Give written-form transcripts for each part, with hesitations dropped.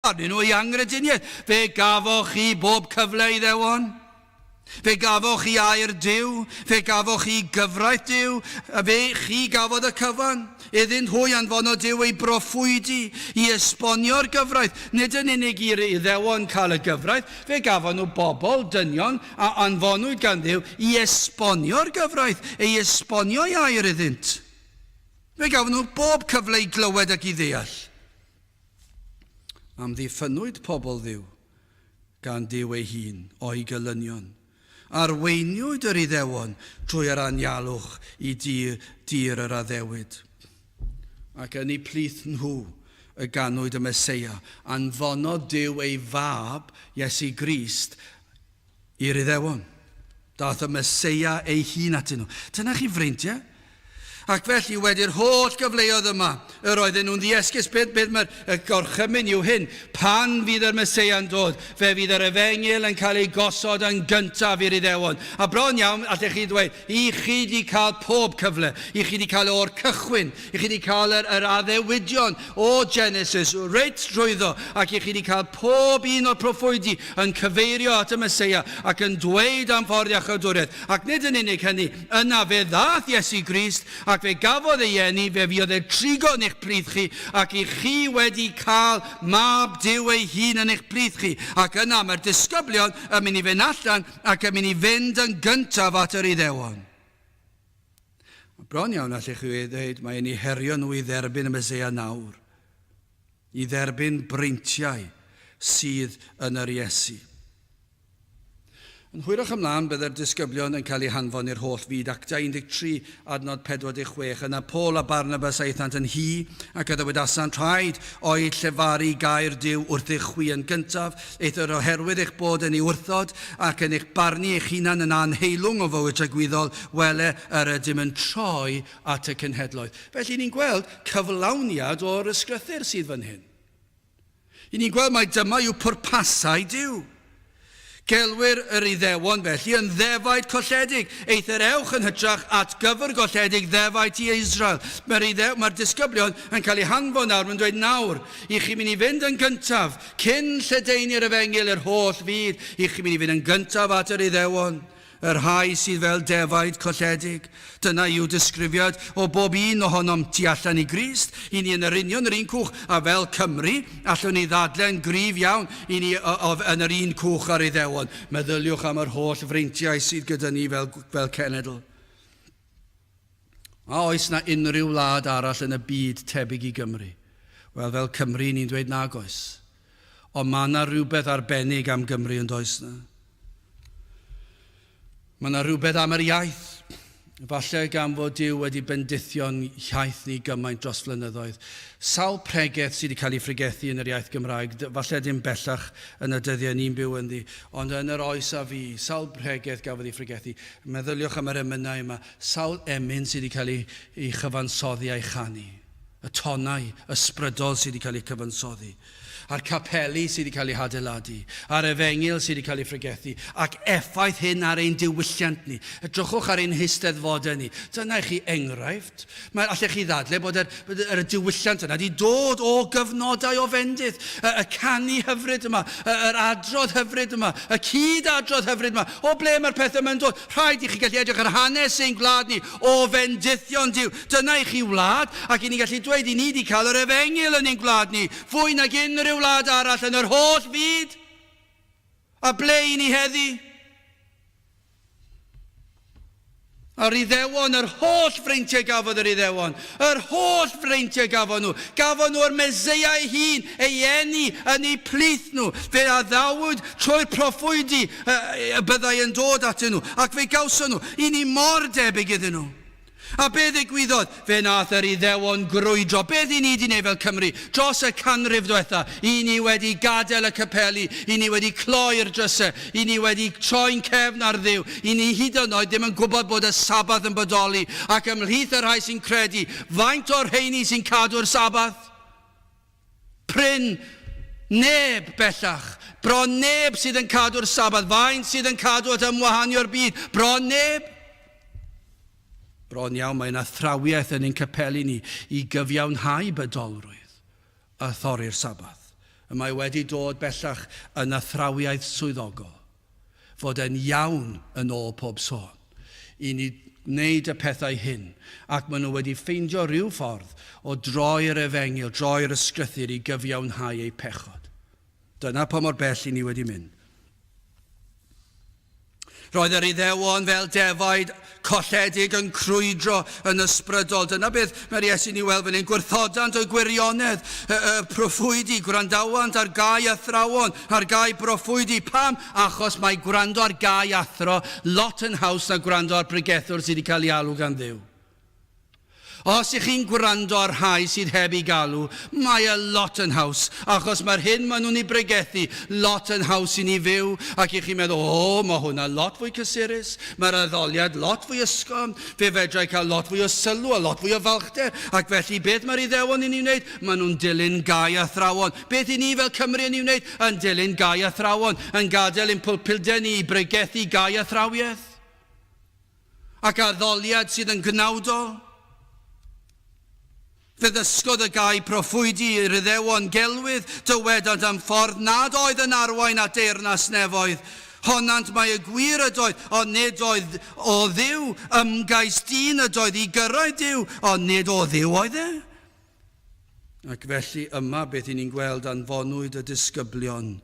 Arnyn nhw i angrediniaeth. Fe gafoch chi bob cyfle Iddewon. Fe gafoch chi air Duw. Fe gafoch chi gyfraith Duw. Fe chi gafodd y cyfan. Iddynt hwy anfonodd Duw ei broffwydi i esbonio'r gyfraith. Nid yn unig i'r Iddewon cael y gyfraith, fe gafon nhw bobl, dynion, a anfonwyd gan Dduw i esbonio'r gyfraith, ei esbonio'i air iddynt. Fe gafon nhw bob cyfle i glywed ac i ddeall. Amddiffynnwyd pobl Dduw gan Duw ei hun o'i gelynion. Arweiniwyd yr Iddewon trwy yr anialwch i dir, dir yr addewid. Ac yn eu plith nhw y ganwyd y Meseia. Anfonodd Duw ei Fab, Iesu Grist, i'r Iddewon. Daeth y Meseia ei hun atyn nhw. Dyna chi freintiau. Ac felly, wedi'r holl gyfleoedd yma, yr oedden nhw'n ddiesgus. Beth, beth mae'r gorchymyn yw hyn? Pan fydd yr Meseia'n dod, fe fydd yr efengyl yn cael ei gosod yn gyntaf i'r Iddewon. A bron iawn, allech chi ddweud, i chi di cael pob cyfle. I chi di cael o'r cychwyn. I chi di cael yr, yr addewidion o Genesis, reit drwyddo. Ac i chi di cael pob un o'r proffwydi yn cyfeirio at y Meseia ac yn dweud am ffordd iachawdwriaeth. Ac nid yn unig hynny, yna fe ddaeth Iesu Grist, ac fe gafodd ei eni, fe fuodd e'n trigo yn eich plith chi, ac i chi wedi cael Mab Duw ei hun yn eich plith chi. Ac yna mae'r disgyblion yn mynd i fynd allan ac yn mynd i fynd yn gyntaf at yr Iddewon. Bron iawn allech chi ddweud, mae e'n eu herio nhw i dderbyn y Meseia nawr. I dderbyn breintiau sydd yn yr Iesu. Yn hwyrach ymlaen, byddai'r disgyblion yn cael eu hanfon i'r holl fyd, Actau 13, adnod 46. Yna Paul a Barnabas aethant yn hy, ac a ddywedasant, Rhaid oedd llefaru gair Duw wrthych chwi yn gyntaf, eithr oherwydd eich bod yn ei wrthod, ac yn eich barnu eich hunan yn anheilwng o fywyd tragwyddol, wele, yr ydym yn troi at y cenhedloedd. Felly ni'n gweld cyflawniad o'r ysgrythur sydd fan hyn. I ni'n gweld mai dyma yw pwrpasau Duw. Gelwir yr Iddewon felly yn ddefaid colledig, eithr ewch yn hytrach at gyfr golledig ddefaid ti Israel. Mae'r Iddew, mae'r disgyblion yn cael eu hanfon nawr, mae'n dweud nawr, i chi mynd i fynd yn gyntaf, cyn lledaenu'r efengyl i'r holl fyd, i chi mynd i fynd yn gyntaf at yr Iddewon. Y rhai sydd fel defaid colledig. Dyna yw disgrifiad o bob un ohonom tu allan i Grist. I ni yn yr union yr un cwch, a fel Cymry, allwn ni ddadlau'n gryf iawn i ni yn yr un cwch â'r Iddewon. Meddyliwch am yr holl freintiau sydd gyda ni fel, fel cenedl. A oes na unrhyw wlad arall yn y byd tebyg i Gymru? Wel, fel Cymry, ni'n dweud nag oes. Ond mae yna rhywbeth arbennig am Gymru yn does na? Mae yna rhywbeth am yr iaith. Falle gan fod Duw wedi bendithio'n hiaith ni gymaint dros flynyddoedd. Sawl pregeth sydd wedi cael ei phregethu yn yr iaith Gymraeg, falle dim bellach yn y dyddiau ni'n byw ynddi, ond yn yr oes a fu, sawl pregeth gafodd ei phregethu. Meddyliwch am yr emynau yma, sawl emyn sydd wedi cael ei, ei chyfansoddi a'i chanu. Y tonnau ysbrydol sydd wedi cael eu cyfansoddi. a'r capeli sydd wedi cael eu hadeiladu, a'r efengyl sydd wedi cael ei phregethu, ac effaith hyn ar ein diwylliant ni. Edrychwch ar ein heisteddfodau ni. Dyna i chi enghraifft. Mae, allech chi ddadle bod yr, bod yr diwylliant yna wedi dod o gyfnodau o fendith. Y, y canu hyfryd yma, y, yr adrodd hyfryd yma, y cyd-adrodd hyfryd yma. O ble mae'r pethau yma'n dod? Rhaid i chi gallu edrych ar hanes ein gwlad ni o fendithion Duw. Dyna i chi wlad, ac i ni'n gallu dweud i ni 'di cael yr efengyl yn ein gwlad ni, fwy nag unrhyw wlad arall yn yr holl fyd. A ble i ni heddi? A'r Iddewon, yr holl freintiau gafodd yr Iddewon, yr holl freintiau gafon nhw, gafon nhw yr Meseia ei hun, ei eni yn eu plith nhw. Fe addawyd trwy'r proffwydi y byddai yn dod atyn nhw, ac fe gawson nhw. I ni mor debyg iddyn nhw. A be ddigwyddodd? Fe nath yr Iddewon grwydro. Beth i ni 'di neud fel Cymry dros y canrif dwetha? I ni wedi gadael y capeli, i ni wedi cloi'r dryse, i ni wedi troi'n cefn ar Dduw, i ni hyd yn oed ddim yn gwybod bod y Sabath yn bodoli, ac ymhlith y rhai sy'n credu, faint o'r rheini sy'n cadw'r Sabath? Prin neb bellach. Bron neb sydd yn cadw'r Sabath. Faint sydd yn cadw at ymwahanio'r byd? Bron neb. Bron iawn mae yna athrawiaeth yn ein capeli ni i gyfiawnhau bydolrwydd a thorri'r Sabath. Y mae wedi dod bellach yn athrawiaeth swyddogol fod e'n iawn yn ôl pob sôn i ni wneud y pethau hyn, ac maen nhw wedi ffeindio rhyw ffordd o droi'r efengyl, droi'r ysgrythur i gyfiawnhau eu pechod. Dyna pa mor bell i ni wedi mynd. Roedd yr Iddewon fel defaid colledig yn crwydro yn ysbrydol. Dyna beth mae'r Iesu'n ei weld fan hyn. Gwrthodant y gwirionedd, y, y proffwydi, gwrandawant ar gau athrawon, ar gau broffwydi. Pam? Achos mae gwrando ar gau athro lot yn haws na gwrando ar bregethwr sydd wedi cael ei alw gan Dduw. Os ych chi'n gwrando ar rhai sydd heb eu galw, mae e lot yn haws, achos mae'r hyn maen nhw'n ei bregethu lot yn haws i ni fyw, ac ych chi'n meddwl, o, mae hwnna lot fwy cysurus, mae'r addoliad lot fwy ysgafn, fe fedra i cael lot fwy o sylw a lot fwy o falchder, ac felly beth mae'r Iddewon yn ei wneud? Maen nhw'n dilyn gau athrawon. Beth i ni fel Cymry yn ei wneud? Yn dilyn gau athrawon, yn gadael ein pulpudau ni i bregethu gau athrawiaeth. Ac addoliad sydd yn gnawdol. Fe ddysgodd y gau proffwydi i'r Iddewon gelwydd, dywedant am ffordd nad oedd yn arwain at deyrnas nefoedd. Honant mai y gwir ydoedd, ond nid oedd o Dduw, ymgais dyn ydoedd i gyrraedd Duw, ond nid o Dduw oedd e. Ac felly yma beth i ni'n gweld anfonwyd y disgyblion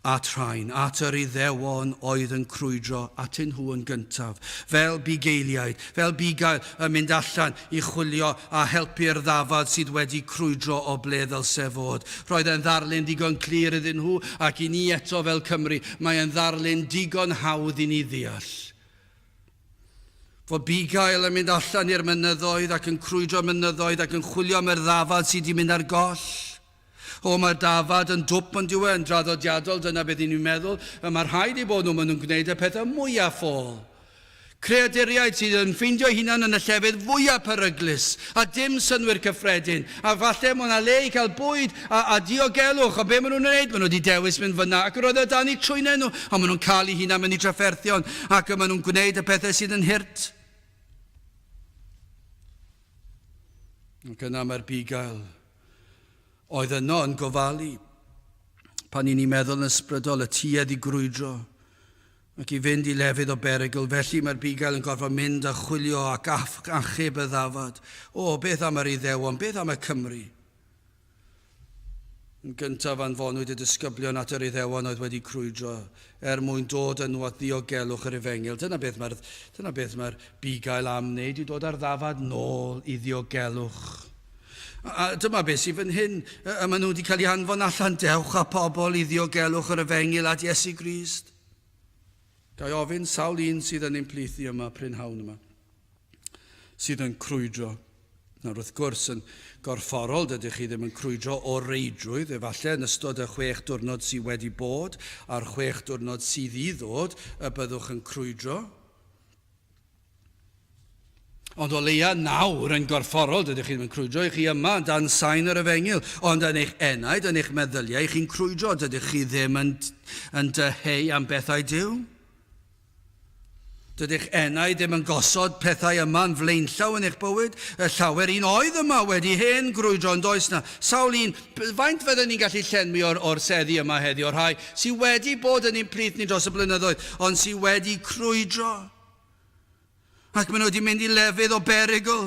at rhain, at yr Iddewon oedd yn crwydro atyn nhw yn gyntaf, fel bugeiliaid, fel bugail yn mynd allan i chwilio a helpu'r ddafad sydd wedi crwydro o ble ddylse fod. Roedd e'n ddarlun digon clir iddyn nhw, ac i ni eto fel Cymry, mae e'n ddarlun digon hawdd i ni ddeall. Fod bugail yn mynd allan i'r mynyddoedd ac yn crwydro mynyddoedd ac yn chwilio am yr ddafad sydd wedi mynd ar goll. O, mae'r dafad yn dwp yn dyw e, yn draddodiadol, dyna beth i ni'n meddwl. Y mae rhaid eu bod nhw, maen nhw'n gwneud y pethau mwyaf ffôl. Creaduriaid sydd yn ffeindio hunan yn y llefydd fwyaf peryglus, a dim synnwyr cyffredin, a falle mae yna le i cael bwyd a, a diogelwch, ond be maen nhw'n wneud? Maen nhw wedi dewis mynd fyna, ac roedd o dan eu trwynau nhw, ond maen nhw'n cael eu hunan mewn i drafferthion, ac maen nhw'n gwneud y pethau sydd yn hurt. Ac yna mae'r bugail oedd yno yn gofalu, pan i ni'n meddwl yn ysbrydol y tuedd i grwydro, ac i fynd i lefydd o berygl, felly mae'r bugail yn gorfod mynd a chwilio ac achub y ddafad. O, beth am yr Iddewon, beth am y Cymry? Yn gyntaf anfonwyd y disgyblion at yr Iddewon oedd wedi crwydro er mwyn dod â nhw at ddiogelwch yr efengyl. Dyna beth mae'r, dyna beth mae'r bugail am wneud, yw dod â'r ddafad nôl i ddiogelwch. A dyma beth sydd fan hyn, y maen nhw wedi cael eu hanfon allan, dewch â pobl i ddiogelwch yr efengyl at Iesu Grist. Ga i ofyn sawl un sydd yn ein plith ni yma prynhawn yma, sydd yn crwydro. Nawr wrth gwrs, yn gorfforol, dydych chi ddim yn crwydro o reidrwydd, efallai yn ystod y chwech diwrnod sydd wedi bod a'r chwech diwrnod sydd i ddod y byddwch yn crwydro. Ond o leia nawr yn gorfforol, dydych chi ddim yn crwydro, i chi yma dan sain yr efengyl, ond yn eich enaid, yn eich meddyliau, chi'n crwydro, dydych chi ddim yn, yn dyheu am bethau Duw. Dydych enaid ddim yn gosod pethau yma yn flaenllaw yn eich bywyd. Y llawer un oedd yma wedi hen grwydro, yn does na. Sawl un, faint fydden ni'n gallu llenwi o'r, or seddi yma heddi, o'r rhai sydd wedi bod yn ein plith ni dros y blynyddoedd, ond sydd wedi crwydro. Ac maen nhw wedi mynd i lefydd o berygl,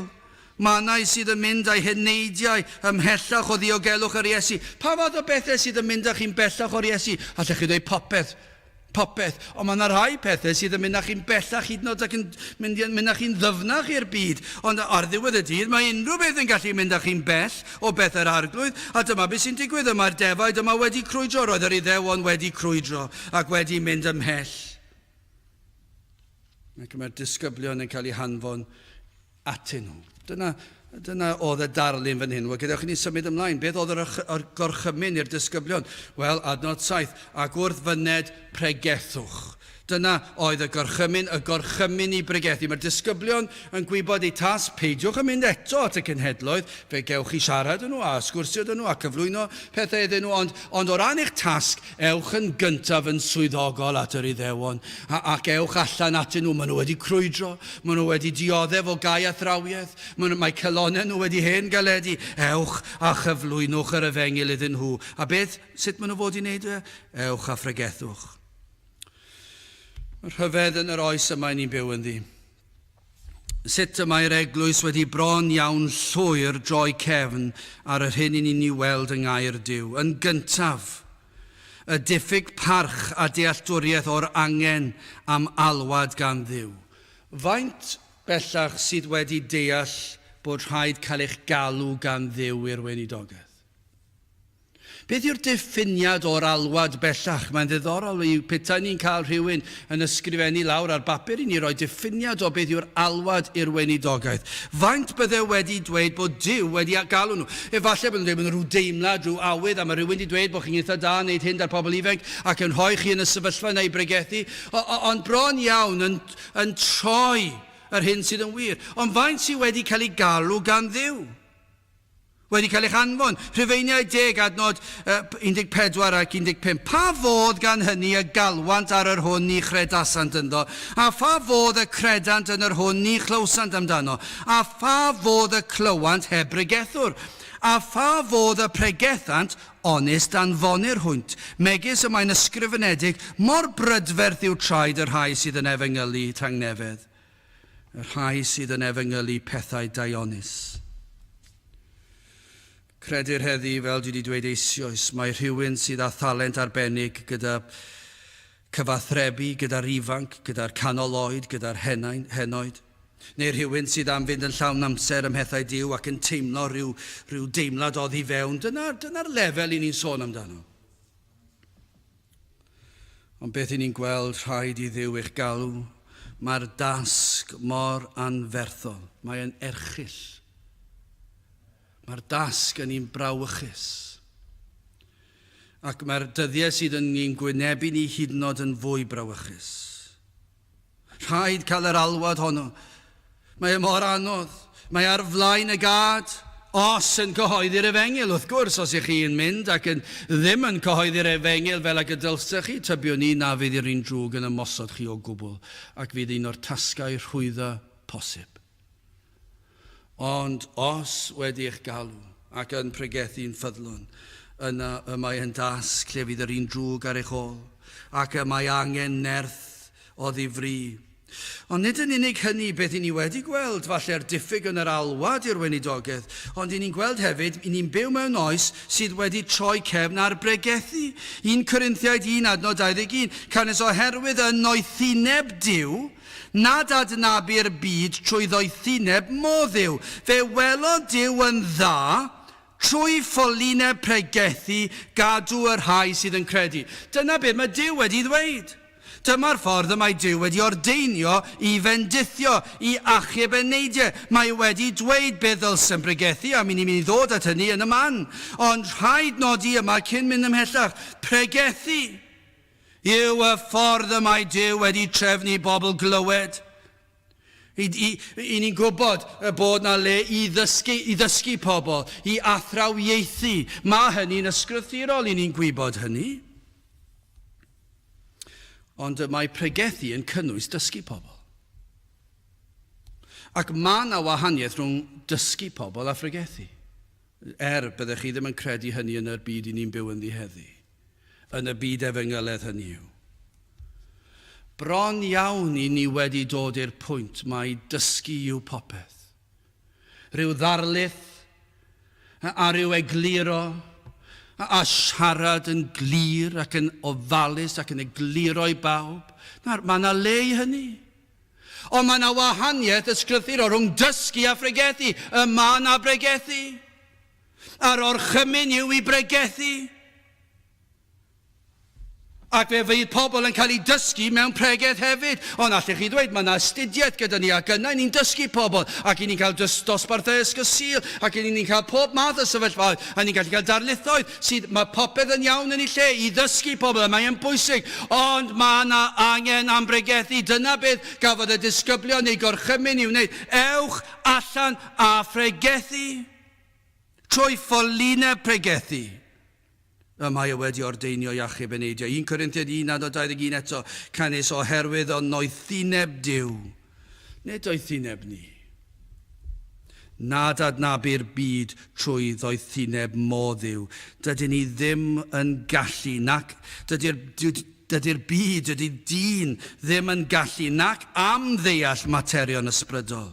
mannau sydd yn mynd â'u heneidiau ymhellach o ddiogelwch yr Iesu. Pa fath o bethau sydd yn mynd â chi'n bellach o'r Iesu? Allech chi ddweud popeth, popeth. Ond mae yna rhai pethau sydd yn mynd â chi'n bellach hyd yn oed ac yn mynd, mynd â chi'n ddyfnach i'r byd. Ond ar ddiwedd y dydd, mae unrhyw beth yn gallu mynd â chi'n bell o beth yr Arglwydd. A dyma beth sy'n digwydd. Y mae'r defaid yma wedi crwydro. Roedd yr Iddewon wedi crwydro ac wedi mynd ymhell. Ac mae'r disgyblion yn cael eu hanfon atyn nhw. Dyna, dyna oedd y darlun fan hyn. Wel, gadewch i ni symud ymlaen. Beth oedd yr, yr gorchymyn i'r disgyblion? Wel, adnod 7, ac wrth fyned pregethwch. Dyna oedd y gorchymyn, y gorchymyn i bregethu. Mae'r disgyblion yn gwybod eu tasg, peidiwch yn mynd eto at y cenhedloedd, fe gewch chi siarad â nhw a sgwrsio â nhw a cyflwyno pethau iddyn nhw, ond, ond o ran eich tasg, ewch yn gyntaf yn swyddogol at yr Iddewon a, ac ewch allan atyn nhw. Maen nhw wedi crwydro, maen nhw wedi dioddef o gau athrawiaeth, maen nhw, mae celonau nhw wedi hen galedu. Ewch a chyflwynwch yr efengyl iddyn nhw. A beth, sut maen nhw fod i wneud e? Ewch a phregethwch. Rhyfedd yn yr oes yma ni'n byw ynddi. Sut y mae'r eglwys wedi bron iawn llwyr droi cefn ar yr hyn i ni'n ei weld yng ngair Duw. Yn gyntaf, y diffyg parch a dealltwriaeth o'r angen am alwad gan Dduw. Faint bellach sydd wedi deall bod rhaid cael eich galw gan Dduw i'r weinidogaeth? Beth yw'r diffiniad o'r alwad bellach? Mae'n ddiddorol i petai ni'n cael rhywun yn ysgrifennu lawr ar bapur i ni roi diffiniad o beth yw'r alwad i'r weinidogaeth. Faint bydde wedi dweud bod Duw wedi galw nhw? Efallai bod nhw'n dweud bod nhw rhyw deimlad, rhyw awydd, a mae rhywun wedi dweud bod chi'n eitha da yn wneud hyn da'r pobl ifanc ac yn rhoi chi yn y sefyllfa yna i bregethu, ond bron iawn yn, yn troi yr hyn sydd yn wir. Ond faint sydd wedi cael ei galw gan Dduw? Wedi cael eich anfon. Rhufeiniaid deg, adnod 14 ac 15. Pa fodd gan hynny y galwant ar yr hwn ni chredasant ynddo? A pha fodd y credant yn yr hwn ni chlywsant amdano? A pha fodd y clywant heb bregethwr? A pha fodd y pregethant onis danfonir hwynt? Megis y mae'n ysgrifenedig, mor brydferth yw traed y rhai sydd yn efengylu tangnefedd. Y rhai sydd yn efengylu pethau daionus. Credir heddi, fel dwi wedi dweud eisioes, mae rhywun sydd â thalent arbennig gyda cyfathrebu gyda'r ifanc, gyda'r canol oed, gyda'r henain, henoed. Neu rhywun sydd am fynd yn llawn amser ym mhethau Duw ac yn teimlo rhyw, rhyw deimlad oddi fewn. Dyna'r dyna lefel i ni'n sôn amdano. Ond beth i ni'n gweld, rhaid i Dduw eich galw. Mae'r dasg mor anferthol. Mae'n erchyll. Mae'r dasg yn un brawychus. Ac mae'r dyddiau sydd yn ni'n gwynebu ni hyd yn oed yn fwy brawychus. Rhaid cael yr alwad honno. Mae e mor anodd. Mae ar flaen y gad. Os yn cyhoeddi'r efengyl, wrth gwrs, os ych chi'n mynd ac yn ddim yn cyhoeddi'r efengyl fel ag y dylsech chi, tybiwn i na fydd yr un drwg yn ymosod chi o gwbl, ac fydd un o'r tasgau rhwydda posib. Ond os wedi eich galw ac yn pregethu'n ffyddlon, yna y mae yn dasg lle fydd yr un drwg ar eich ôl, ac y mae angen nerth o ddifri. Ond nid yn unig hynny, beth i ni wedi gweld, falle'r diffyg yn yr alwad i'r weinidogaeth, ond i ni'n gweld hefyd, i ni'n byw mewn oes sydd wedi troi cefn ar bregethu. 1 Corinthiaid 1 adnod 21, Canys oherwydd y noethineb Duw, Nad adnabu'r byd trwy ddoethineb mo Dduw. Fe welodd Duw yn dda, trwy ffolineb pregethu, gadw y rhai sydd yn credu. Dyna beth mae Duw wedi ddweud. Dyma'r ffordd y mae Duw wedi ordeinio i fendithio, i achub eneidiau. Mae wedi dweud beth ddylsem bregethu, a mi ni'n mynd i ddod at hynny yn y man. Ond rhaid nodi yma cyn mynd ymhellach, pregethu! Yw y ffordd y mae Duw wedi trefnu i bobl glywed. I, i, i ni'n gwybod y bod na le i ddysgu, i ddysgu pobl, i athrawiaethu. Mae hynny'n ysgrythurol, i ni'n gwybod hynny. Ond mae pregethu yn cynnwys dysgu pobl. Ac mae yna wahaniaeth rhwng dysgu pobl a phregethu. Er, byddech chi ddim yn credu hynny yn yr byd i ni'n byw ynddi heddi. Yn y byd efengyledd hynny yw. Bron iawn i ni wedi dod i'r pwynt mai dysgu yw popeth. Rhyw ddarlith a rhyw egluro a siarad yn glir ac yn ofalus ac yn egluro i bawb. Nawr, mae yna le i hynny. Ond mae yna wahaniaeth ysgrythurol rhwng dysgu a phregethu. Y mae yna bregethu. A'r orchymyn yw i bregethu. Ac fe fydd pobl yn cael eu dysgu mewn pregeth hefyd. Ond allech chi ddweud, mae yna astudiaeth gyda ni ac yna ni'n dysgu pobl, ac i ni'n cael dosbarthau Ysgol Sul, ac i ni'n cael pob math o sefyllfaoedd, a ni'n gallu cael darlithoedd sydd, mae popeth yn iawn yn ei lle i ddysgu pobl, a mae e'n bwysig, ond mae yna angen am bregethu. Dyna beth gafodd y disgyblion eu gorchymyn i'w wneud, ewch allan a phregethu. Trwy ffolineb pregethu. Y mae e wedi ordeinio i achub eneidiau. 1 Corinthiaid 1 adnod 21 eto, canys oherwydd o noethineb Duw, nid doethineb ni, nad adnabu'r byd trwy ddoethineb mo Dduw. Dydyn ni ddim yn gallu, nac dydy'r Dydy'r byd, dydy dyn ddim yn gallu nac am ddeall materion ysbrydol.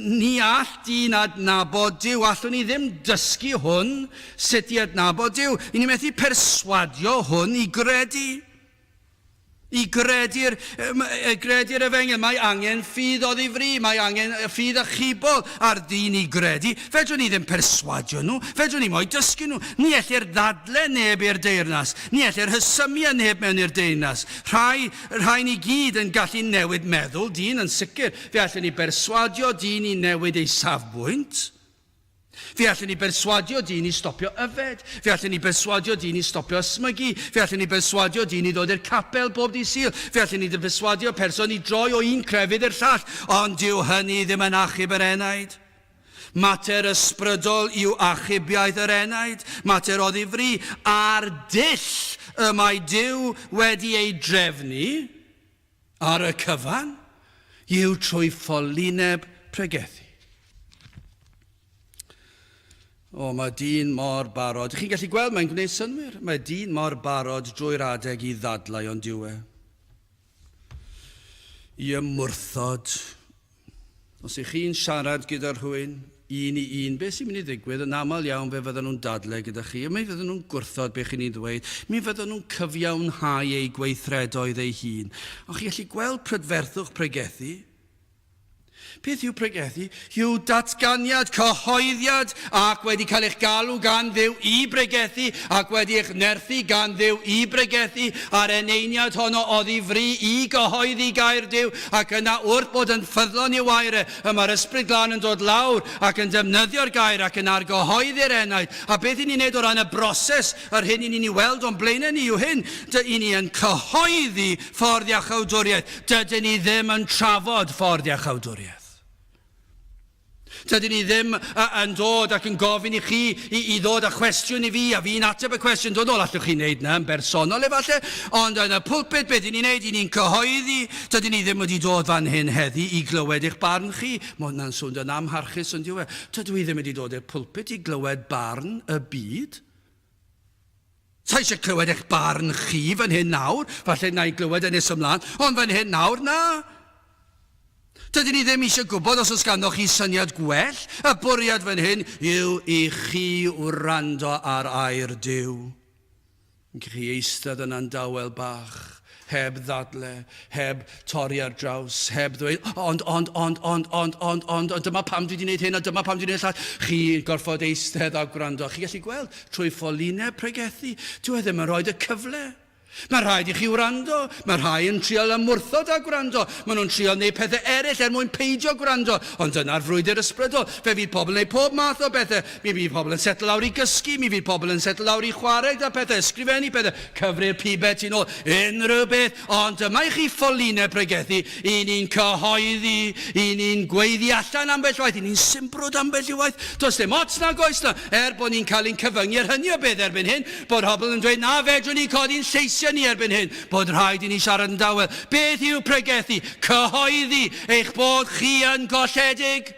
Ni all dyn adnabod Duw. Allwn ni ddim dysgu hwn sut i adnabod Duw. I ni methu perswadio hwn i gredu. I gredu'r, gredu'r efengyl. Mae angen ffydd o ddifri, mae angen ffydd achubol ar ddyn i gredu. Fedrwn ni ddim perswadio nhw, fedrwn ni mo'u dysgu nhw. Ni ellir ddadle neb i'r deyrnas. Ni ellir rhesymu â neb mewn i'r deyrnas. Rhai, rhai ni gyd yn gallu newid meddwl dyn, yn sicr. Fe allen ni berswadio dyn i newid ei safbwynt. Fe allen ni berswadio dyn i stopio yfed. Fe allen ni berswadio dyn i stopio ysmygu. Fe allen ni berswadio dyn i ddod i'r capel bob dydd Sul. Fe allen ni berswadio person i droi o un crefydd i'r llall. Ond dyw hynny ddim yn achub yr enaid. Mater ysbrydol yw achubiaeth yr enaid, mater o ddifri, a'r dull y mae Duw wedi ei drefnu ar y cyfan yw trwy ffolineb pregethu. O, mae dyn mor barod. Chi'n gallu gweld, mae'n gwneud synnwyr. Mae dyn mor barod drwy'r adeg i ddadlau ond dyw e. I ymwrthod. Os ych chi'n siarad gyda rhywun, un i un, beth sy'n mynd i ddigwydd? Yn aml iawn fe fyddan nhw'n dadle gyda chi, a mi fyddan nhw'n gwrthod beth chi'n ei ddweud, mi fyddan nhw'n cyfiawnhau eu gweithredoedd eu hun. Ond chi'n gallu gweld prydferthwch pregethu? Beth yw pregethu? Yw datganiad, cyhoeddiad, ac wedi cael eich galw gan Dduw i bregethu, ac wedi eich nerthu gan Dduw i bregethu, a'r eneiniad honno oddi fri i gyhoeddi gair Duw, ac yna wrth bod yn ffyddlon i'w air e, y mae'r Ysbryd Glân yn dod lawr ac yn defnyddio'r gair ac yn argyhoeddi'r enaid. A beth i ni'n neud o ran y broses, yr hyn i ni'n ei weld o'n blaenau ni yw hyn, dy i ni yn cyhoeddi ffordd iachawdwriaeth. Dydyn ni ddim yn trafod ffordd iachawdwriaeth. Dydyn ni ddim yn dod ac yn gofyn i chi i, i ddod â chwestiwn i fi a fi'n ateb y cwestiwn. Dod nôl, allwch chi wneud na yn bersonol efallai, ond yn y pulpit beth i ni'n wneud, i ni'n cyhoeddi. Dydyn ni ddim wedi dod fan hyn heddi i glywed eich barn chi. Mae hwnna'n swnio'n amharchus yn dyw e. Dydw i ddim wedi dod i'r pulpit i glywed barn y byd. Sa eisiau clywed eich barn chi fan hyn nawr, falle na i glywed yn nes ymlaen, ond fan hyn nawr, na. Dydyn ni ddim eisiau gwybod os oes ganddoch chi syniad gwell, y bwriad fan hyn yw i chi wrando ar air Duw. Yn chi eistedd yna'n dawel bach, heb ddadle, heb torri ar draws, heb ddweud, ond, ond, ond, ond, ond, ond, ond, ond, dyma pam dwi wedi gwneud hyn, a dyma pam dwi wedi gwneud llall. Chi'n gorfod eistedd a gwrando. Chi'n gallu gweld, trwy ffolineb pregethu, dyw e ddim yn rhoi y cyfle. Mae rhaid i chi wrando. Mae rhai yn trial ymwrthod â gwrando. Maen nhw'n trial gwneud pethau eraill er mwyn peidio gwrando. Ond dyna'r frwydr ysbrydol. Fe fydd pobl yn gwneud pob math o bethau. Mi fydd pobl yn setlo lawr i gysgu, mi fydd pobl yn setlo lawr i chwarae gyda pethau, ysgrifennu pethau, cyfri'r pibau tu nôl, unrhyw beth. Ond dyma i chi ffolineb pregethu, i ni'n cyhoeddi, i ni'n gweiddi allan ambell waith, i ni'n simbrodd ambell i waith. Does dim ots nag oes na, er bod ni'n cael ein cyfyngu ar hynny o beth erbyn hyn, bod pobl yn dweud na fedrwn ni codi'n lleisiau ni erbyn hyn, bod rhaid i ni siarad yn dawel. Beth yw pregethu? Cyhoeddi eich bod chi yn golledig.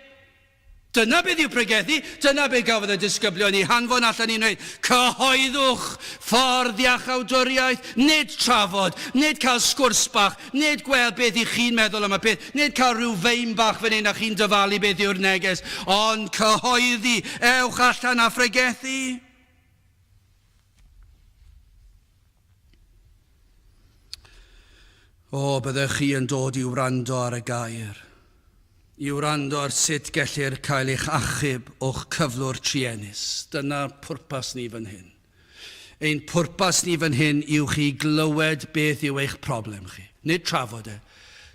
Dyna beth yw pregethu, dyna beth gafodd y disgyblion eu hanfon allan i wneud. Cyhoeddwch ffordd iachawdwriaeth, nid trafod, nid cael sgwrs bach, nid gweld beth y'ch chi'n meddwl am y peth, nid cael rhyw feim bach fan hyn a chi'n dyfalu beth yw'r neges, ond cyhoeddi, ewch allan a phregethu. O, byddech chi yn dod i wrando ar y gair, i wrando ar sut gellir cael eich achub o'ch cyflwr truenus. Dyna'r pwrpas ni fan hyn. Ein pwrpas ni fan hyn yw chi glywed beth yw eich problem chi, nid trafod e.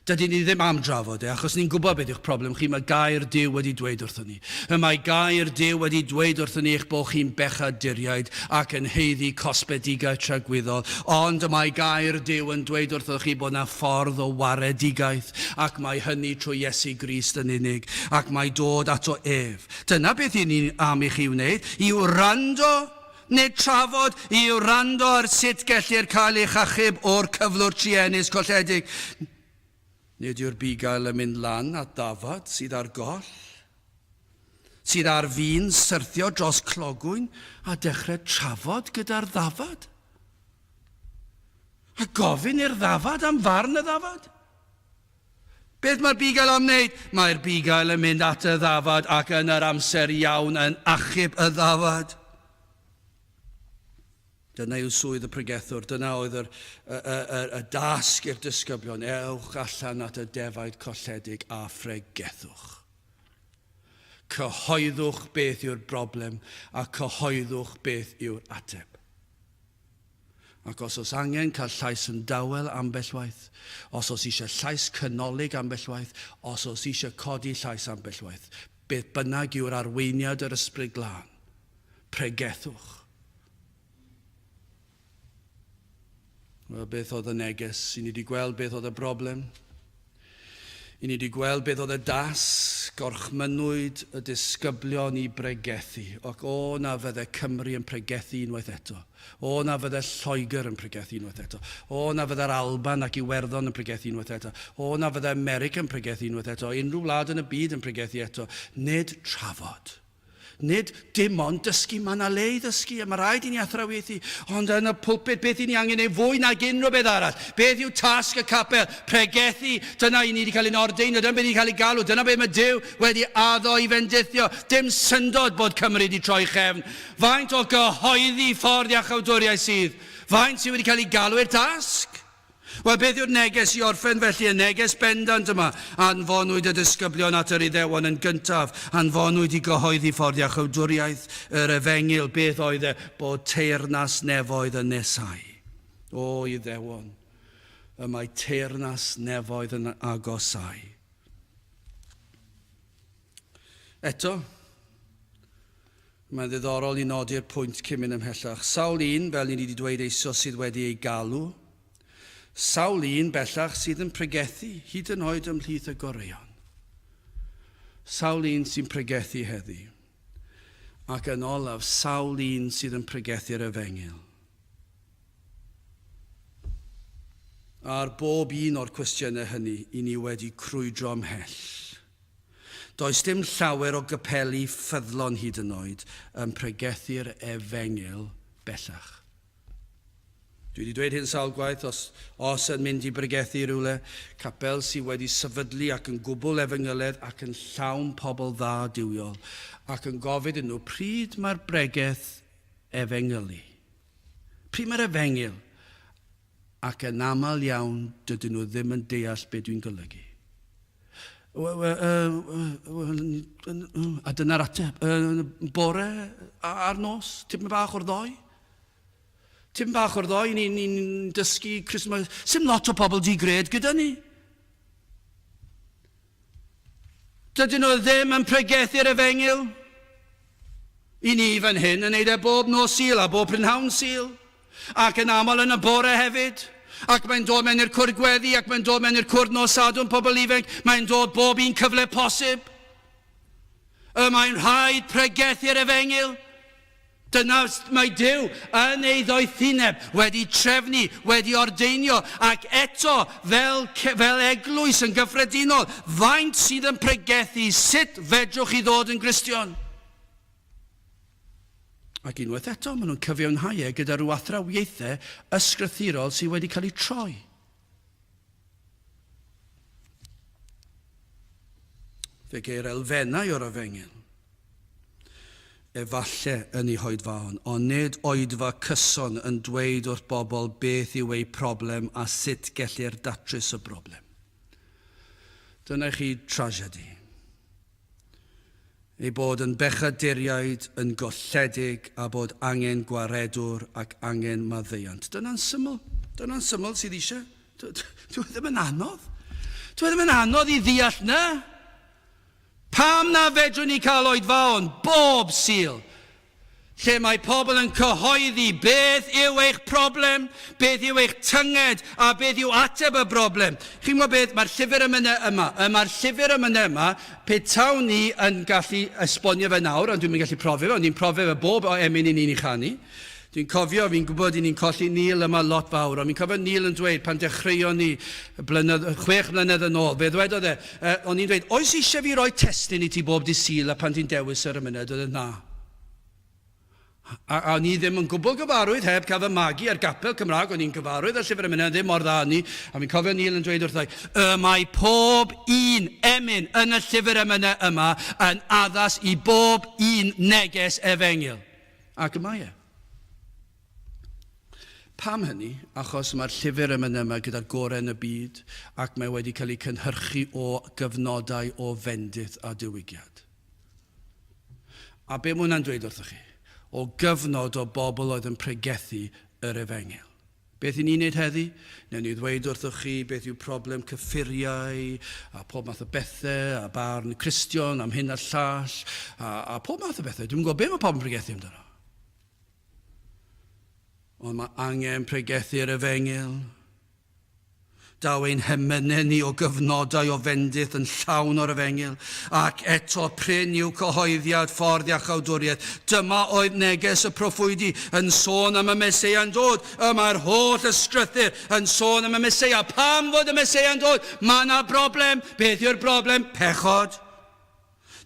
Dydyn ni ddim am drafod e, achos ni'n gwybod beth yw'ch problem chi, mae gair Duw wedi dweud wrthon ni. Y mae gair Duw wedi dweud wrthon ni eich bod chi'n bechaduriaid ac yn haeddu cosbedigaeth tragwyddol, ond y mae gair Duw yn dweud wrthoch chi bod 'na ffordd o waredigaeth, ac mae hynny trwy Iesu Grist yn unig, ac mae dod ato ef. Dyna beth 'y ni am i chi wneud, i wrando Nid trafod i wrando ar sut gellir cael eich achub o'r cyflwr truenus colledig. Nid yw'r bugail yn mynd lan at ddafad sydd ar goll, sydd ar fin syrthio dros clogwyn a dechrau trafod gyda'r ddafad. A gofyn i'r ddafad am farn y ddafad. Beth mae'r bugail am wneud? Mae'r bugail yn mynd at y ddafad ac yn yr amser iawn yn achub y ddafad. Dyna yw swydd y pregethwr, dyna oedd yr, y, y, y, y dasg i'r disgyblion, ewch allan at y defaid colledig a phregethwch. Cyhoeddwch beth yw'r broblem a cyhoeddwch beth yw'r ateb. Ac os oes angen cael llais yn dawel ambell waith, os oes eisiau llais canolig ambell waith, os oes eisiau codi llais ambell waith, beth bynnag yw'r arweiniad yr Ysbryd Glân, pregethwch. Wel, beth oedd y neges? I ni wedi gweld beth oedd y broblem. I ni wedi gweld beth oedd y dasg, gorchmynnwyd y disgyblion i bregethu, ac o na fydde Cymru yn pregethu unwaith eto. O na fydde Lloegr yn pregethu unwaith eto. O na fydde'r Alban ac Iwerddon yn pregethu unwaith eto. O na fydde America yn pregethu unwaith eto. Unrhyw wlad yn y byd yn pregethu eto. Nid trafod. Nid dim ond dysgu, mae yna le i ddysgu a mae rhaid i ni athrawiaethu, ond yn y pulpit beth i ni angen ei fwy nag unrhyw beth arall? Beth yw tasg y capel? Pregethu, dyna i ni wedi cael ein ordeinio, dyna beth ni wedi cael ei galw, dyna beth mae Duw wedi addo i fendithio. Dim syndod bod Cymru wedi troi chefn. Faint o gyhoeddi ffordd iachawdwriaeth sydd? Faint sydd wedi cael ei galw i'r dasg? Wel, beth yw'r neges i orffen felly? Y neges bendant yma. Anfonwyd y disgyblion at yr Iddewon yn gyntaf. Anfonwyd i gyhoeddi ffordd iachawdwriaeth yr efengyl. Beth oedd e? Bod teyrnas nefoedd yn nesau. O, Iddewon, y mae teyrnas nefoedd yn agosau. Eto, Mae'n ddiddorol i nodi'r pwynt cyn mynd ymhellach. Sawl un, fel ni wedi dweud eisoes, sydd wedi ei galw. Sawl un, bellach, sydd yn pregethu, hyd yn oed ymhlith y goreuon. Sawl un sy'n pregethu heddi. Ac yn olaf, sawl un sydd yn pregethu'r efengyl. Ar bob un o'r cwestiynau hynny, i ni wedi crwydro ymhell. Does dim llawer o gapeli ffyddlon hyd yn oed yn pregethu'r efengyl bellach. Dwi wedi dweud hyn sawl gwaith, os, os yn mynd i bregethu rhywle, capel sydd wedi sefydlu ac yn gwbl efengyledd ac yn llawn pobl dda duwiol, ac yn gofyn iddyn nhw pryd mae'r bregeth efengylu. Pryd mae'r efengyl? Ac yn aml iawn dydyn nhw ddim yn deall be dwi'n golygu. A dyna'r ateb. Bore a'r nos, tipyn bach o'r ddoe. Tipyn bach o'r ddoe, ni'n ni, ni dysgu Christmas. Sim lot o pobl di-gred gyda ni. Dydyn nhw ddim yn pregethu'r efengyl. I ni fan hyn yn neud e bob nos Sul a bob prynhawn Sul, ac yn aml yn y bore hefyd. Ac mae'n dod mewn i'r cwrdd gweddi, ac mae'n dod mewn i'r cwrdd nos Sadwrn pobl ifanc, mae'n dod bob un cyfle posib. Y mae'n rhaid pregethu'r efengyl. Dyna mae Duw yn ei ddoethineb wedi trefnu, wedi ordeinio, ac eto, fel, fel eglwys yn gyffredinol, faint sydd yn pregethu sut fedrwch chi ddod yn Gristion? Ac unwaith eto, maen nhw'n cyfiawnhau e gyda rhyw athrawiaethau ysgrythurol sydd wedi cael eu troi. Fe geir elfennau o'r efengyl, efalle yn ei hoedfaon, ond nid oedfa cyson yn dweud wrth bobl beth yw eu problem a sut gellir datrys y broblem. Dyna i chi tragedy. Ei bod yn bechaduriaid, yn golledig, a bod angen gwaredwr ac angen maddeuant. Dyna'n syml. Dyna'n syml sydd eisiau. Dyw e ddim yn anodd. Dyw e ddim yn anodd i ddeall na. Pam na fedrwn ni cael oedfaon bob Sul lle mae pobl yn cyhoeddi beth yw eich problem, beth yw eich tynged a beth yw ateb y broblem. Chi'n gwybod beth, mae'r llyfr emynau yma, y mae'r llyfr emynau yma, petawn ni yn gallu esbonio fe nawr, ond dwi'm yn gallu profi fe, ond ni'n profi fe bob o emyn i ni'n ei chanu. Dwi'n cofio, fi'n gwybod i ni'n colli Neil yma lot fawr, ond fi'n cofio Neil yn dweud pan dechreuon ni blynedd, chwech mlynedd yn ôl, fe ddwedodd e, uh, o'n i'n dweud, oes eisiau fi roi testun i ti bob dydd Sul a pan ti'n dewis yr emynau, dweud e, na. A, a o'n i ddim yn gwbl gyfarwydd heb cael fy magu ar gapel Cymraeg, o'n i'n gyfarwydd â'r llyfr emynau, ddim mor dda â ni, a fi'n cofio Neil yn dweud wrtha i, y mae pob un emyn yn y llyfr emynau yma yn addas i bob un neges efengyl. Ac y mae e. Pam hynny? Achos mae'r llyfr emynau yma gyda'r gorau yn y byd ac mae wedi cael ei cynhyrchu o gyfnodau o fendith a diwygiad. A be mae hwnna'n dweud wrthych chi? O gyfnod o bobl oedd yn pregethu yr efengyl. Beth i ni'n neud heddi? Newn ni ddweud wrthych chi beth yw problem cyffuriau, a pob math o bethau, a barn Cristion am hyn a'r llall, a, a pob math o bethau. Dwi'm yn gwybod be mae pawb yn pregethu amdano. Ond mae angen pregethu'r efengyl. Daw ein hemynau ni o gyfnodau o fendith yn llawn o'r efengyl, ac eto prin yw cyhoeddiad ffordd iachawdwriaeth. Dyma oedd neges y proffwydi yn sôn am y Meseia'n dod. Y mae'r holl ysgrythur yn sôn am y Meseia. Pam fod y Meseia'n dod? Mae yna broblem. Beth yw'r broblem? Pechod.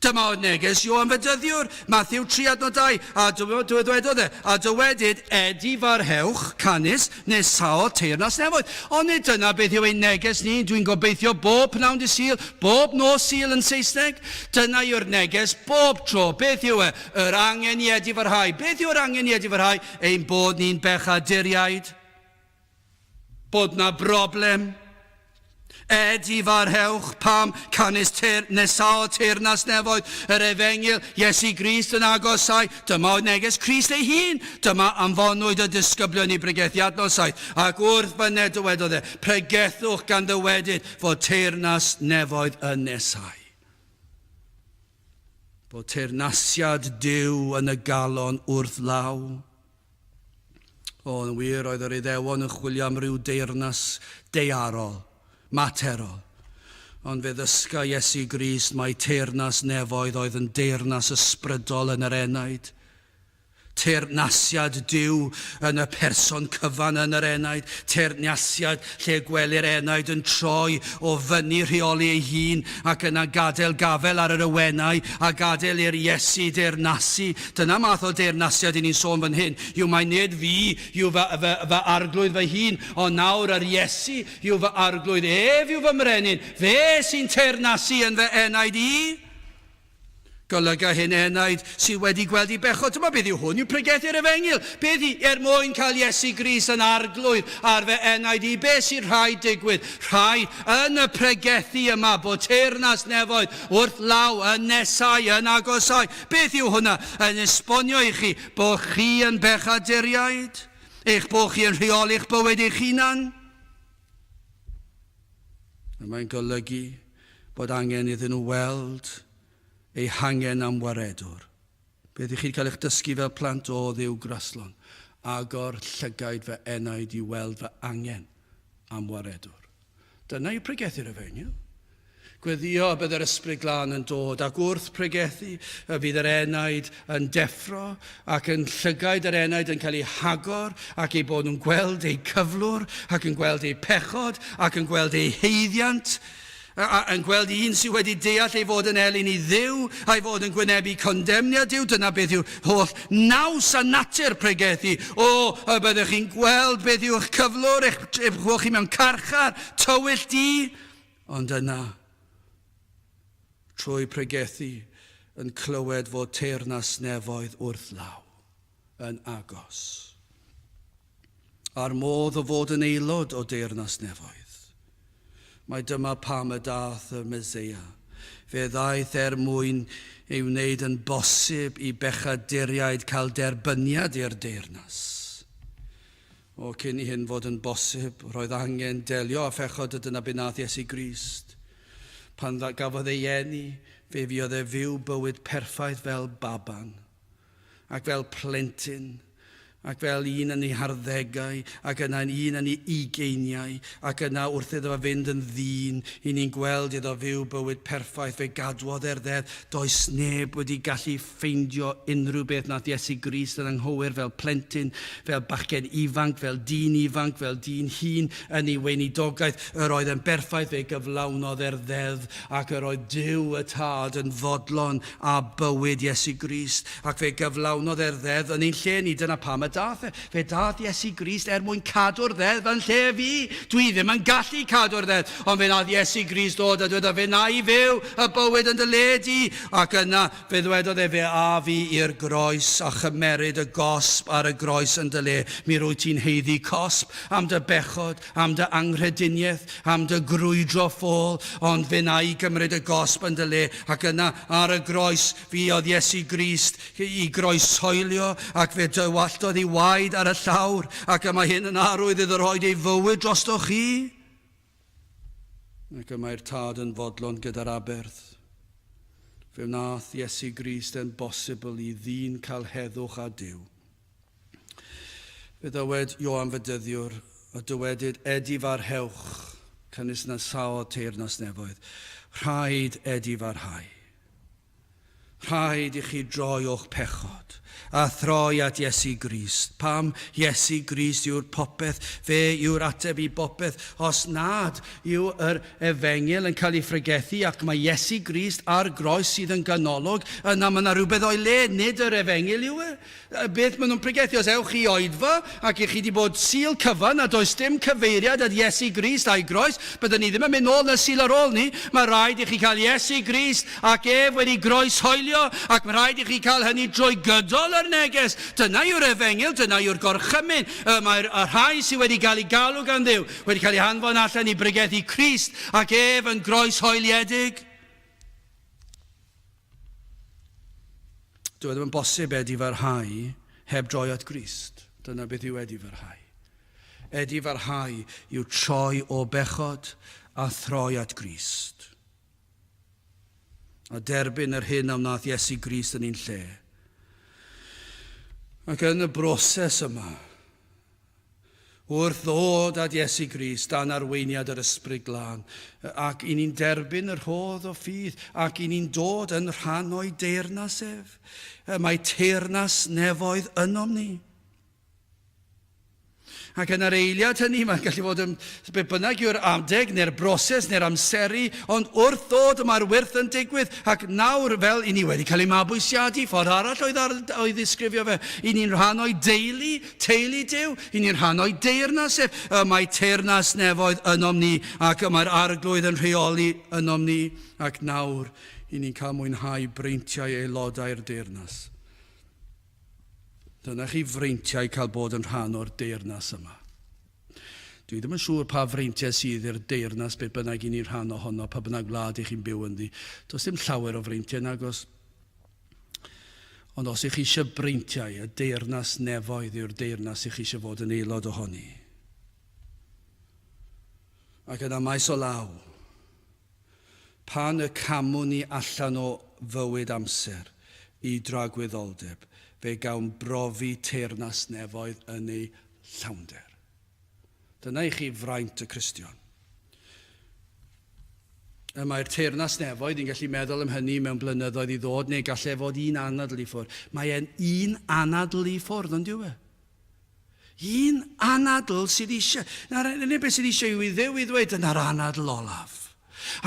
Dyma oedd neges Ioan Fedyddiwr, Mathew 3 adnod 2, a dywedodd e, a dywedyd, Edifarhewch, canys, nesaodd teyrnas nefoedd. Ond nid dyna beth yw ein neges ni, dwi'n gobeithio bob pnawn dydd Sul, bob nos Sul yn Saesneg. Dyna yw'r neges bob tro. Beth yw e? Yr angen i edifarhau. Beth yw'r angen i edifarhau? Ein bod ni'n bechaduriaid. Bod 'na broblem. Edifarhewch, pam, canys teir, nesaodd teyrnas nefoedd, yr efengyl, Iesu Grist yn agosau, dyma oedd neges Crist ei hun, dyma anfonwyd y disgyblion i bregethu adnod 7, ac wrth fyned dywedodd e, pregethwch gan ddywedyd fod teyrnas nefoedd yn nesau. Bod teyrnasiad Duw yn y galon wrth law. O, yn wir, oedd yr Iddewon yn chwilio am ryw deyrnas daearol, materol. Ond fe ddysga Iesu Grist mai teyrnas nefoedd oedd yn deyrnas ysbrydol yn yr enaid. Teyrnasiad Duw yn y person cyfan yn yr enaid, teyrnasiad lle gwelir enaid yn troi o fyny rheoli ei hun ac yna gadael gafael ar yr awenau a gadael i'r Iesu deyrnasu. Dyna math o deyrnasiad i ni'n sôn fan hyn, yw mai nid fi yw fy, fy, fy arglwydd fy hun, ond nawr yr Iesu yw fy arglwydd, ef yw fy mrenin, fe sy'n teyrnasu yn fy enaid i. Golyga hyn enaid sydd wedi gweld ei bechod. Dyma beth yw hwn, yw pregethu'r efengyl. Beth i, er mwyn cael Iesu Grist yn arglwydd ar fy enaid i, beth sy'n rhaid digwydd? Rhaid, yn y pregethu yma, bod teyrnas nefoedd wrth law, yn nesau, yn agosau. Beth yw hwnna? Yn esbonio i chi bod chi yn bechaduriaid, eich bod chi yn rheoli'ch bywyd eich hunan. A mae'n golygu bod angen iddyn nhw weld eu hangen am waredwr. Beth i chi cael eich dysgu fel plant o Dduw graslon? Agor llygaid fy enaid i weld fy angen am waredwr. Dyna yw pregethu'r efengyl. Gweddio y bydd yr Ysbryd Glân yn dod, ac wrth pregethu y fydd yr enaid yn deffro, ac yn llygaid yr enaid yn cael eu hagor, ac eu bod nhw'n gweld eu cyflwr, ac yn gweld eu pechod, ac yn gweld eu haeddiant, a, yn gweld un sydd wedi deall ei fod yn elyn i Dduw, a'i fod yn gwynebu condemniad Duw. Dyna beth yw holl naws a natur pregethu. O, y byddwch chi'n gweld beth yw'ch cyflwr, eich, eich bod chi mewn carchar, tywyll du. Ond yna, trwy pregethu, yn clywed fod teyrnas nefoedd wrth law, yn agos. A'r modd o fod yn aelod o deyrnas nefoedd. Mai dyma pam y daeth y Meseia. Fe ddaeth er mwyn ei wneud yn bosib i bechaduriaid cael derbyniad i'r deyrnas. O, cyn i hyn fod yn bosib, roedd angen delio â phechod a dyna be nath Iesu Grist. Pan gafodd ei eni, fe fuodd e fyw bywyd perffaith fel baban, ac fel plentyn, ac fel un yn ei harddegau, ac yna'n un yn ei ugeiniau, ac yna wrth iddo fe fynd yn ddyn, i ni'n gweld iddo fyw bywyd perffaith, fe gadwodd e'r ddeddf. Does neb wedi gallu ffeindio unrhyw beth nath Iesu Grist yn anghywir fel plentyn, fel bachgen ifanc, fel dyn ifanc, fel dyn hŷn yn ei weinidogaeth. Yr oedd e'n berffaith, fe gyflawnodd e'r ddeddf, ac yr oedd Duw y Tad yn fodlon â bywyd Iesu Grist, ac fe gyflawnodd e'r ddeddf yn ein lle ni. Dyna pam y daeth e. Fe daeth Iesu Grist er mwyn cadw'r ddeddf yn lle fi. Dwi ddim yn gallu cadw'r ddeddf, ond fe wnaeth Iesu Grist ddod a dweud, fe wna i fyw y bywyd yn dy le di. Ac yna fe ddwedodd e, fe a fi i'r groes a chymeryd y gosb ar y groes yn dy le. Mi rwyt ti'n haeddu cosb am dy bechod, am dy anghrediniaeth, am dy grwydro ffôl, ond fe wna i gymryd y gosb yn dy le. Ac yna, ar y groes, fuodd Iesu Grist i groeshoelio, ac fe dywalltodd ei waed ar y llawr, ac y mae hyn yn arwydd iddo roed ei fywyd drostoch chi. Ac y mae'r Tad yn fodlon gyda'r aberth. Fe wnaeth Iesu Grist e'n bosibl i ddyn cael heddwch â Duw. Fe ddywed Ioan Fedyddiwr, a dywedyd, Edifarhewch, canys na saodd teyrnas nefoedd. Rhaid edifarhau. Rhaid i chi droi o'ch pechod, a throi at Iesu Grist. Pam? Iesu Grist yw'r popeth, fe yw'r ateb i bopeth. Os nad yw yr efengyl yn cael ei phregethu ac mae Iesu Grist ar groes sydd yn ganolog, yna mae yna rhywbeth o'i le, nid yr efengyl yw e. Beth maen nhw'n pregethu? Os ewch i oedfa ac i chi 'di bod Sul cyfan a does dim cyfeiriad at Iesu Grist a'i groes, byddwn ni ddim yn mynd nôl na Sul ar ôl 'ny. Mae rhaid i chi cael Iesu Grist ac ef wedi groeshoelio ac mae rhaid i chi cael hynny drwy gydol yr neges. Dyna yw'r efengyl, dyna yw'r gorchymyn. Y mae'r y rhai sydd wedi cael eu galw gan Dduw wedi cael eu hanfon allan i bregethu Crist ac ef yn groeshoeliedig. Dyw e ddim yn bosib edifarhau heb droi at Grist. Dyna beth yw edifarhau. Edifarhau yw troi o bechod a throi at Grist. A derbyn yr hyn a wnaeth Iesu Grist yn ein lle. Ac yn y broses yma, Wrth ddod at Iesu Grist dan arweiniad yr Ysbryd Glân, ac i ni'n derbyn y rhodd o ffydd, ac i ni'n dod yn rhan o'i deyrnas ef, mae teyrnas nefoedd ynom ni. Ac yn yr eiliad hynny, mae'n gallu fod yn beth bynnag yw'r adeg neu'r broses neu'r amseru, ond wrth ddod y mae'r wyrth yn digwydd, ac nawr, fel i ni wedi cael ei mabwysiadu, ffordd arall oedd ar, o'i ddisgrifio fe, i ni'n rhan o'i deulu, Teulu Duw, i ni'n rhan o'i deyrnas ef. Y mae teyrnas nefoedd ynom ni, ac y mae'r Arglwydd yn rheoli ynom ni, ac nawr i ni'n cael mwynhau breintiau aelodau'r deyrnas. Dyna chi freintiau cael bod yn rhan o'r deyrnas yma. Dwi ddim yn siŵr pa freintiau sydd i'r deyrnas, beth bynnag i ni'n rhan ohono, pa bynnag wlad i chi'n byw ynddi. Does dim llawer o freintiau nagos. Ond os ych chi eisiau breintiau, y deyrnas nefoedd yw'r deyrnas ych chi eisiau fod yn aelod ohoni. Ac yna maes o law, pan y camwn ni allan o fywyd amser i dragwyddoldeb, fe gawn brofi teyrnas nefoedd yn ei llawnder. Dyna i chi fraint y Cristion. Y mae'r teyrnas nefoedd, ni'n gallu meddwl am hynny mewn blynyddoedd i ddod, neu gallai fod un anadl i ffwrdd. Mae e'n un anadl i ffwrdd, ond yw e? Un anadl sydd eisiau. Na'r unig beth sydd eisiau yw i Dduw i ddweud, dyna'r anadl olaf.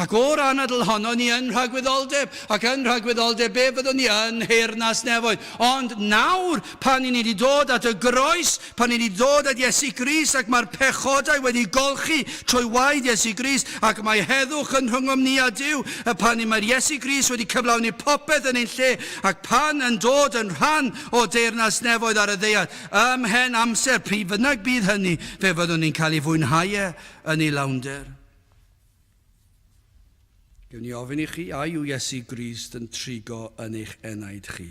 Ac o'r anadl honno ni yn rhagwyddoldeb, ac yn rhagwyddoldeb be fyddwn ni yn nheyrnas nefoedd. Ond nawr, pan i ni wedi dod at y groes, pan i ni wedi dod at Iesu Grist, ac mae'r pechodau wedi golchi trwy waed Iesu Grist, ac mae heddwch yn rhyngom ni a Duw, y pan i mae'r Iesu Grist wedi cyflawni popeth yn ein lle, ac pan yn dod yn rhan o deyrnas nefoedd ar y ddaear, ymhen amser, pryd bynnag bydd hynny, fe fyddwn ni'n cael ei fwynhau e yn ei lawnder. Gewn ni ofyn i chi, a yw Iesu Grist yn trigo yn eich enaid chi?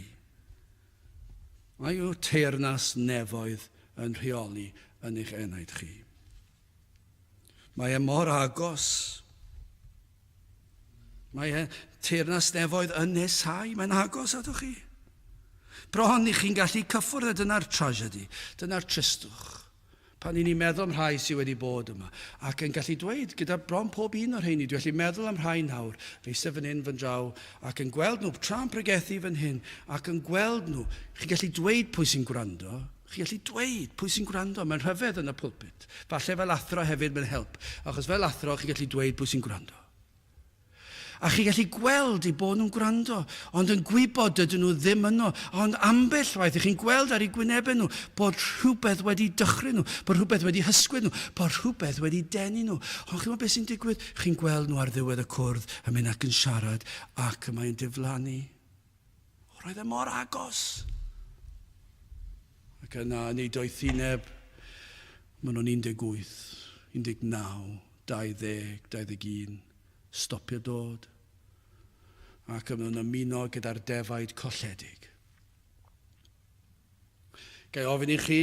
A yw teyrnas nefoedd yn rheoli yn eich enaid chi? Mae e mor agos. Mae e teyrnas nefoedd yn nesau, mae'n agos atoch chi. Bron i chi'n gallu cyffwrdd, a dyna'r tragedy, dyna'r tristwch. Pan 'y ni'n meddwl am rhai sydd wedi bod yma, ac yn gallu dweud gyda bron pob un o'r rheini, dwi'n gallu meddwl am rhai nawr, yn eistedd fan hyn, fan draw, ac yn gweld nhw tra'n pregethu fan hyn, ac yn gweld nhw, chi'n gallu dweud pwy sy'n gwrando, chi'n gallu dweud pwy sy'n gwrando, mae'n rhyfedd yn y pulpit. Falle fel athro hefyd mae'n help, achos fel athro chi'n gallu dweud pwy sy'n gwrando. A chi'n gallu gweld eu bod nhw'n gwrando, ond yn gwybod dydyn nhw ddim yno. Ond ambell waith, chi'n gweld ar eu gwynebau nhw bod rhywbeth wedi dychryn nhw, bod rhywbeth wedi hysgwyd nhw, bod rhywbeth wedi denu nhw. Ond chi'n gwybod beth sy'n digwydd? Chi'n gweld nhw ar ddiwedd y cwrdd yn mynd ac yn siarad ac y mae'n diflannu. O, roedd e mor agos. Ac yna, yn ei doethineb, maen nhw'n 18, 19, 20, 21, stopio dod. Ac maen nhw'n ymuno gyda'r defaid colledig. Ga i ofyn i chi,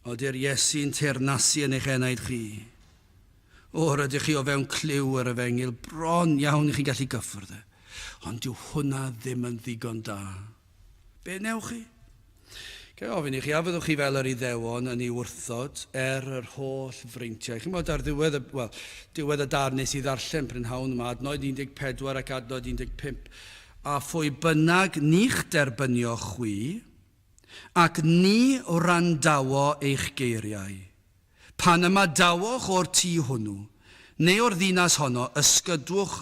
ody'r Iesu'n teyrnasu yn eich enaid chi? O, rydych chi o fewn clyw yr efengyl, bron iawn i chi'n gallu gyffwrdd e. Ond dyw hwnna ddim yn ddigon da. Be newch chi? Ga i ofyn i chi, a fyddwch chi fel yr Iddewon yn ei wrthod er yr holl freintiau? Chi'n bod ar ddiwedd y, wel, diwedd y darn nes i ddarllen prynhawn yma, adnod 14 ac adnod 15. A phwy bynnag ni'ch derbynio chwi, ac ni wrandawo eich geiriau, pan ymadawoch o'r tŷ hwnnw, neu o'r ddinas honno, ysgydwch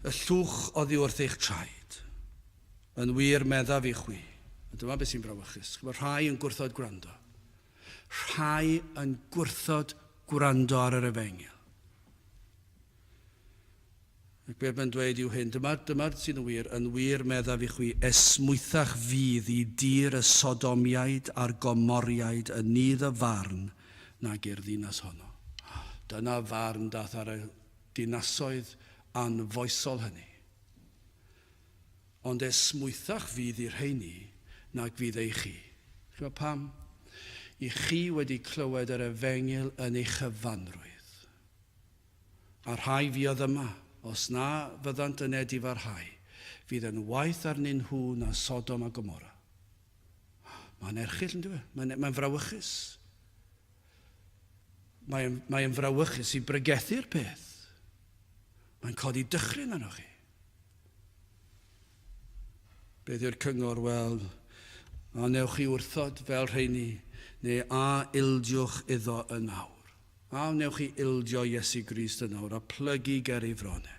y llwch oddi wrth eich traed. Yn wir, meddaf i chwi. A dyma beth sy'n frawychus. Chimod, rhai yn gwrthod gwrando. Rhai yn gwrthod gwrando ar yr efengyl. Ac beth mae'n dweud yw hyn, dyma, dyma'r sydd yn wir, yn wir meddaf i chwi, esmwythach fydd i dir y Sodomiaid a'r Gomoriaid yn nydd y farn nag i'r ddinas honno. Dyna farn dath ar y dinasoedd anfoesol hynny. Ond esmwythach fydd i'r rheini nag fydd ei chi. Chi'n pam? I chi wedi clywed yr efengyl yn ei chyfanrwydd. A'r rhai fuodd yma, os na fyddant yn edifarhau, fydd yn waeth arnyn nhw na Sodom a Gomorra. Mae'n erchyll, yn dyw e? Mae'n, mae'n frawychus. Mae'n, mae'n frawychus i bregethu'r peth. Mae'n codi dychryn arnoch chi. Beth yw'r cyngor? Wel, a wnewch chi wrthod fel rheini, neu a ildiwch iddo yn awr? A wnewch chi ildio Iesu Grist yn awr a plygu ger ei fron e?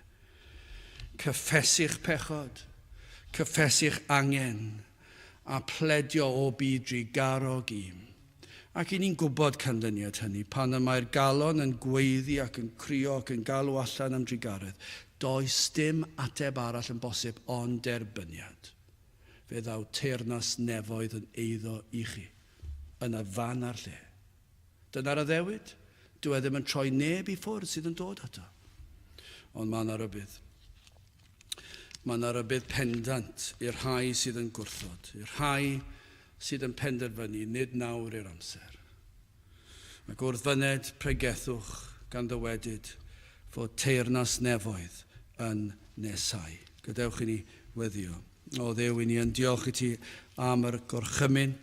Cyffesu'ch pechod, cyffesu'ch angen, a pledio o byd drugarog i'm. Ac i ni'n gwybod canlyniad hynny, pan y mae'r galon yn gweiddi ac yn crio ac yn galw allan am drugaredd, does dim ateb arall yn bosib ond derbyniad. Fe ddaw teyrnas nefoedd yn eiddo i chi, yn y fan a'r lle. Dyna'r addewid. Dyw e ddim yn troi neb i ffwrdd sydd yn dod ato. Ond mae yna rybudd. Mae yna rybudd pendant i'r rhai sydd yn gwrthod, i'r rhai sydd yn penderfynu nid nawr i'r amser. Ac wrth fyned pregethwch gan ddywedyd fod teyrnas nefoedd yn nesau. Gadewch i ni weddio. O Dduw, i ni yn diolch i ti am yr gorchymyn,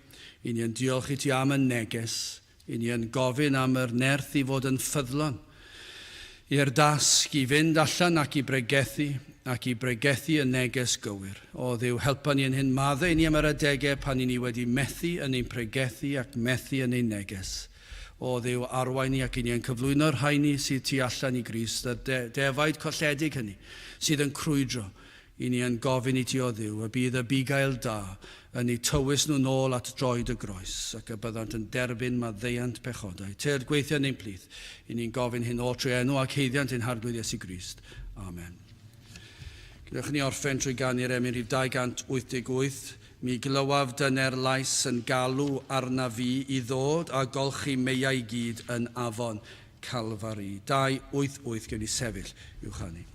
i ni yn diolch i ti am y neges, i ni yn gofyn am yr nerth i fod yn ffyddlon i'r dasg i fynd allan ac i bregethu, ac i bregethu y neges gywir. O Dduw, helpa ni yn hyn, maddau ni am yr adegau pan i ni wedi methu yn ein pregethu ac methu yn ein neges. O Dduw, arwain ni ac i ni yn cyflwyno'r rhaini sydd tu allan i Grist, y de defaid colledig hynny sydd yn crwydro, I ni yn gofyn i ti, O Dduw, y bydd y bugail da yn eu tywys nhw nôl at droed y groes, ac y byddant yn derbyn maddeuant pechodau. Tyrd, gweithio yn ein plith. I ni'n gofyn hyn oll trwy enw ac haeddiant ein Harglwydd Iesu Grist. Amen. Gadewch i ni orffen trwy ganu'r emyn rhif 288. Mi glywaf dyner lais yn galw arna fi i ddod a golchi meiau i gyd yn afon Calfari. 288, gewn ni sefyll i'w chanu.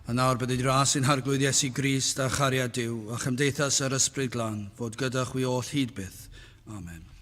A nawr bydded ras i'n Harglwydd Iesu Grist a chariad Duw a chymdeithas yr Ysbryd Glân fod gyda chwi oll hyd byth. Amen.